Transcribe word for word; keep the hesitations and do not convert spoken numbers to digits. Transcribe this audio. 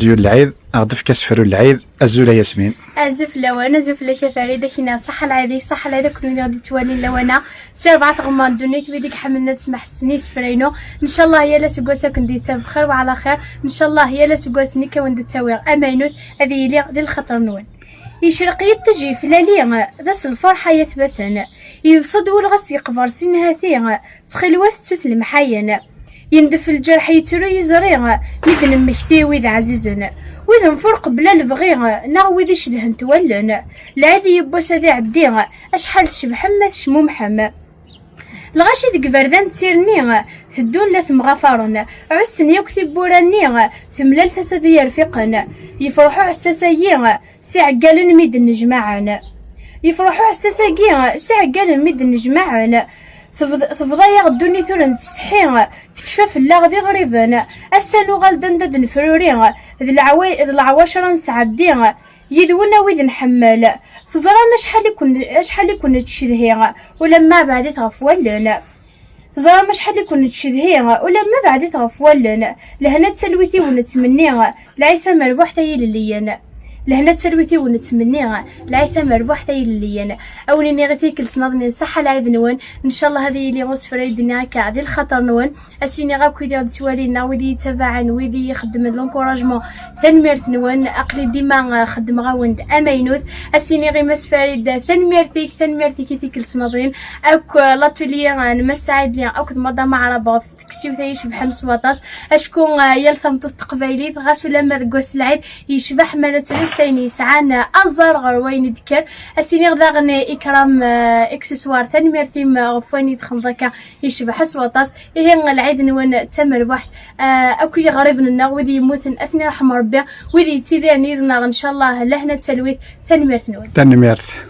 Azul lɛid, ad ɣ-d-tefk asefru n lɛid. Azul a Yasmin. Azul fell-awen, azul fell-ak a Farid, ad k-iniɣ ṣaḥḥa lɛid-ik, ṣaḥḥa lɛid akk wid i ɣ-d-yettwalin lawan-a, si rebɛa tɣemmar n ddunit, wid i iḥemmlen ad smeḥsen i yisefra-inu. Ncallah yal aseggas ad ken-d-yettawi bxir wa ɛla xir. Ncallah yal aseggas nekk ad wen-d-ttawiɣ amaynut, ad yili di lxaṭer-nwen. Yecreq yiṭij yeflali, d ass lferḥ ay atbaten. Yeḍsa-d wul ɣas yeqber si nnhati, ttxilwat ttut lemḥayen. Yendef lǧerḥ yettru yiẓri, mi d-nemmekti wid ɛzizen. Wid nfur qbel a lebɣi, neɣ wid icedhent wallen. Lɛid yiwwas ad iɛeddi, acḥal tcebḥem ma tecmumḥem. Lɣaci deg iberdan d tirni, teddun la temɣafaren. Ɛussen yakk tiwwura-nni, temlal tasa d yirfiqen. Yefreḥ uḥessas-agi, s iɛeggalen mi d-nnejmaɛen. Yefreḥ uḥessas-agi, s iɛeggalen mi d-nnejmaɛen. Tebḍ-, tebḍa-yaɣ ddunit ur nettsetḥi, tekfa fell-aɣ d iɣriben. Ass-a nuɣal-d anda d-nefruri, d leɛwa-, d leɛwacra nesɛeddi, yid-wen a wid nḥemmel. Teẓram acḥal i ken-, acḥal i ken-nettcedhi, ulamma beɛdet ɣef wallen. Teẓram acḥal i ken-nettcedhi, ulamma beɛdet ɣef wallen. Lehna d talwit i wen-nettmenni, lɛid tamerbuḥt ay ilelliyen. Lehna d talwit i wen-nettmenni, lɛid tamerbuḥt ay ilelliyen. A wen-iniɣ i tikkelt-nniḍen ṣaḥḥa lɛid-nwen, ncallah ad yili usefru ay d-nniɣ akka di lxaṭer-nwen. Ad s-iniɣ akk wid i ɣ-d-ttwalin neɣ wid i yi-ttabaɛen, wid i yi-ixeddmen l'encouragement, tanemmirt-nwen. Aql-i dima, eh, xeddmeɣ-awen-d amaynut. Ad s-iniɣ i Mass Farid, eh, tanemmirt-ik, tanemmirt-ik i tikkelt-nniḍen. Akk, eh, l'atelier, eh, n Mass Saɛid Li akked Madame Aɛrab ɣef teksiwt-a icebḥen s waṭas. Acku, eh, yal tameṭṭut teqbaylit, ɣas ulamma deg wass n lɛid, yecbeḥ ma la tlus ayen yesɛan, eh, aẓar ɣer wayen i d-tekker. Ad s-iniɣ daɣen, eh, Ikram, eh, Accessoire, tanemmirt-im, eh, ɣef wayen i d-txedmeḍ akka, yecbeḥ s waṭas. Ihi lɛid-nwen d tamerbuḥt, eh, akk iɣriben-nneɣ, wid yemmuten, ad ten-irḥem Rebbi, wid yettidiren yid-neɣ, ncallah, lehna d talwit, tanemmirt-nwen. Tanemmirt.